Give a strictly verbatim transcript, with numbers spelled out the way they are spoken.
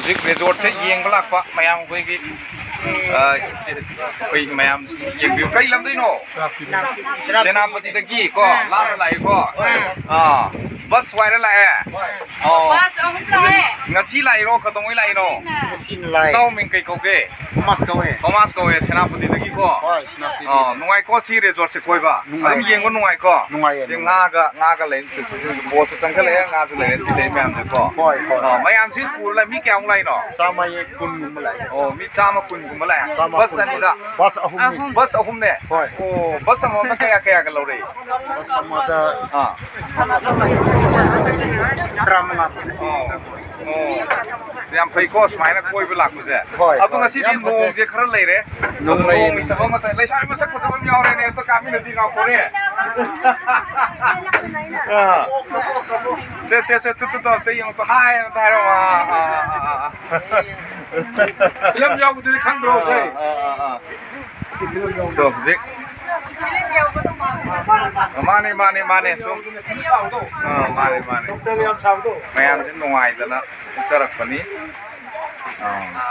ꯍꯧꯖꯤꯛ ꯔꯤꯖꯣꯔꯠꯁꯦ ꯌꯦꯡꯕ ꯂꯥꯛꯄ ꯃꯌꯥꯝ ꯑꯩꯈꯣꯏꯒꯤ, ꯑ, ꯑꯩꯈꯣꯏ ꯃꯌꯥꯝ ꯌꯦꯡꯕꯤꯌꯨ꯫ ꯀꯔꯤ ꯂꯝꯗꯩꯅꯣ? ꯁꯦꯅꯥꯄꯇꯤꯗꯒꯤ ꯀꯣ, ꯂꯥꯞꯅ ꯂꯥꯛꯏꯀꯣ꯫ ꯑꯥ, ꯕꯁ ꯋꯥꯏꯔ ꯂꯥꯛꯑꯦ? ꯑꯣ꯫ ꯕꯁ ꯑꯍꯨꯝ ꯂꯥꯛꯑꯦ꯫ ꯉꯁꯤ ꯂꯥꯛꯏꯔꯣ? ꯀꯩꯗꯧꯉꯩ ꯂꯥꯛꯏꯅꯣ? ꯉꯁꯤꯅ ꯂꯥꯛꯑꯦ꯫ ꯏꯇꯥꯎ ꯃꯤꯡ ꯀꯩ ꯀꯧꯒꯦ? ꯊꯣꯃꯥꯁ ꯀꯧꯋꯦ꯫ ꯊꯣꯃꯥꯁ ꯀꯧꯋꯦ, ꯁꯦꯅꯥꯄꯇꯤꯗꯒꯤꯀꯣ꯫ ꯍꯣꯏ, ꯁꯦꯅꯥꯄꯇꯤꯗꯒꯤ꯫ ꯑꯣ, ꯅꯨꯡꯉꯥꯏꯀꯣ ꯁꯤ ꯔꯤꯖꯣꯔꯠꯁꯦ ꯀꯣꯏꯕ? ꯅꯨꯡꯉꯥꯏ꯫ ꯑꯗꯨꯝ ꯌꯦꯡꯕ ꯅꯨꯡꯉꯥꯏꯀꯣ? ꯅꯨꯡꯉꯥꯏꯌꯦ, ꯁꯤ ꯅꯨꯡꯉꯥꯏ꯫ ꯉꯥꯒ, ꯉꯥꯒ ꯂꯩ, ꯕꯣꯠꯁꯨ ꯆꯪꯈꯠꯂꯛꯑꯦ, ꯉꯥꯁꯨ ꯂꯩꯔꯦ, ꯁꯤ ꯂꯩ ꯃꯌꯥꯝꯁꯦꯀꯣ꯫ ꯍꯣꯏ, ꯍꯣꯏ꯫ ꯑꯣ, ꯃꯌꯥꯝꯁꯤ ꯄꯨꯔ ꯂꯥꯛ-, ꯃꯤ ꯀꯌꯥꯃꯨꯛ ꯂꯥꯛꯏꯅꯣ? ꯆꯥꯝꯃ ꯀꯨꯟꯒꯨꯝꯕ ꯂꯥꯛꯑꯦ꯫ ꯑꯣ, ꯃꯤ ꯆꯥꯝꯃ ꯀꯨꯟꯒꯨꯝꯕ ꯂꯥꯛꯑꯦ꯫ ꯆꯥꯝꯃ ꯕꯁ ꯀꯨꯟ꯫ ꯑꯅꯤꯗ? ꯕꯁ ꯑꯍꯨꯝꯅꯤ꯫ ꯑꯍꯨꯝ꯫ ꯕꯁ ꯑꯍꯨꯝꯅꯦ? ꯍꯣꯏ꯫ ꯑꯣ, ꯕꯁ ꯑꯃꯃꯝꯗ ꯀꯌꯥ ꯀꯌꯥꯒ ꯂꯧꯔꯛꯏ? ꯕꯁ ꯑꯃꯗ ꯑꯥ꯫ ꯇꯔꯥꯃꯉꯥ꯫ ꯑꯣ꯫ ꯑꯣ꯫ ꯌꯥꯝ ꯐꯩꯀꯣ ꯁꯨꯃꯥꯏꯅ ꯀꯣꯏꯕ ꯂꯥꯛꯄꯁꯦ꯫ ꯍꯣꯏ, ꯑꯗꯣ ꯍꯣꯏ, ꯉꯁꯤꯗꯤ ꯌꯥꯝ ꯐꯖꯩ꯫ ꯅꯣꯡꯁꯦ ꯈꯔ ꯂꯩꯔꯦ꯫ ꯅꯣꯡ ꯑꯗꯣ ꯂꯩ꯫ ꯅꯣꯡ ꯂꯩꯇꯕ ꯃꯇꯝ, ꯂꯩꯁꯥꯕꯤ ꯃꯁꯛ ꯐꯖꯕ ꯑꯃ ꯌꯥꯎꯔꯦꯅꯦ, ꯑꯝꯇ ꯀꯥꯞꯃꯤꯟꯅꯁꯤ ꯉꯥꯎꯈꯣꯔꯦ꯫ ꯑꯥ꯫ ꯁꯦ, ꯁꯦ, ꯁꯦ, ꯇꯨ, ꯇꯨ, ꯇꯨ, ꯑꯝꯇ ꯌꯦꯡꯉꯨ, ꯇꯨ, ꯍꯥꯏ, ꯑꯝꯇ ꯍꯥꯏꯔꯣ꯫ ꯑꯥ, ꯑꯥ, ꯑꯥ, ꯑꯥ꯫ ꯐꯤꯂꯝ ꯌꯥꯎꯕꯗꯨꯗꯤ ꯈꯪꯗ꯭ꯔꯣ, ꯁꯦ? ꯑꯥ, ꯑꯥ, ꯑꯥ, ꯑꯥ꯫ ꯇꯣ, ꯍꯧꯖꯤꯛ꯫ ꯃꯥꯅꯦ, ꯃꯥꯅꯦ, ꯃꯥꯅꯦ, ꯁꯨꯝ꯫ ꯑꯥ, ꯃꯥꯅꯦ, ꯃꯥꯅꯦ꯫ ꯃꯌꯥꯝꯁꯦ ꯅꯨꯡꯉꯥꯏꯗꯅ ꯊꯣꯛꯆꯔꯛꯄꯅꯤ꯫ ꯑꯥ꯫